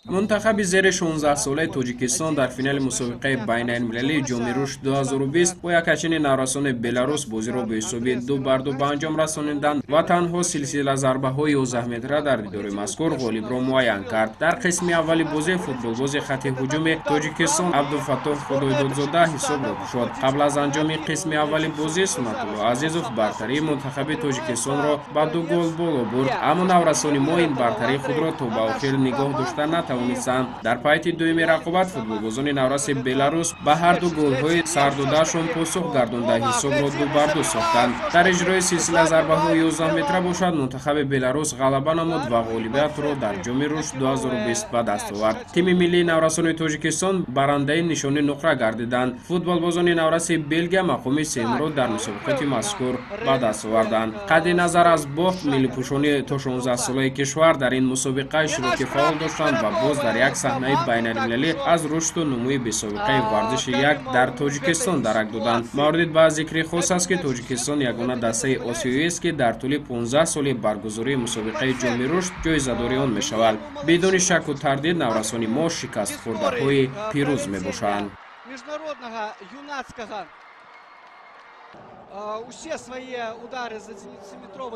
Мунтахаби зери 16-солаи Тоҷикистон дар финали мусобиқаи байналмилалии Ҷоми рушд 2020 бо якачини наврасони Беларус бозиро бо ҳисоби 2-2 ба анҷом расониданд ва танҳо силсила зарбаҳои 11 метра дар дидори мазкур ғолибро муайян кард. Дар қисми аввали бозӣ футболбози хати ҳуҷуми Тоҷикистон Абдуфаттоҳ Худойдодзода ҳисобро кушод. Қабл аз анҷоми қисми аввали бозӣ Сунатулло Азизов бартарии мунтахаби Тоҷикистонро ба ду гол боло бурд, аммо наврасони мо ин бартарии худро то ба охир нигоҳ дошта натавонистанд. Дар пайти дуюми рақобат футболбозони навраси Беларус ба ҳарду голҳои сардодаашон посух гардонда, ҳисобро 2-2 сохтанд. Дар иҷрои силсила зарбаҳои 11 метра бошад, мунтахаби Беларус ғалаба намуд ва ғолибиятро дар Ҷоми рушд 2020 ба даст овард. Тими миллии наврасони Тоҷикистон барандаи нишони нуқра гардиданд. Футболбозони навраси Белгия мақоми сеюмро дар мусобиқати мазкур ба даст оварданд. Қатъи назар аз бохт, миллипӯшони то 16-солаи кишвар дар ин мусобиқа иштироки фаъол доштанд ва боз дар як саҳнаи байналмилалӣ аз рушду нумӯи бесобиқаи варзиши як дар Тоҷикистон дарак доданд. Маврид ба зикри хос аст, ки Тоҷикистон ягона дастаи осиёист, ки дар тӯли 15 соли баргузории мусобиқаи Ҷоми рушд ҷоизадори он мешавад. Бидуни шаку тардид, наврасони мо шикастхӯрдаҳои пирӯз мебошанд. Международного юнацкага усе свои удары за 9-метровой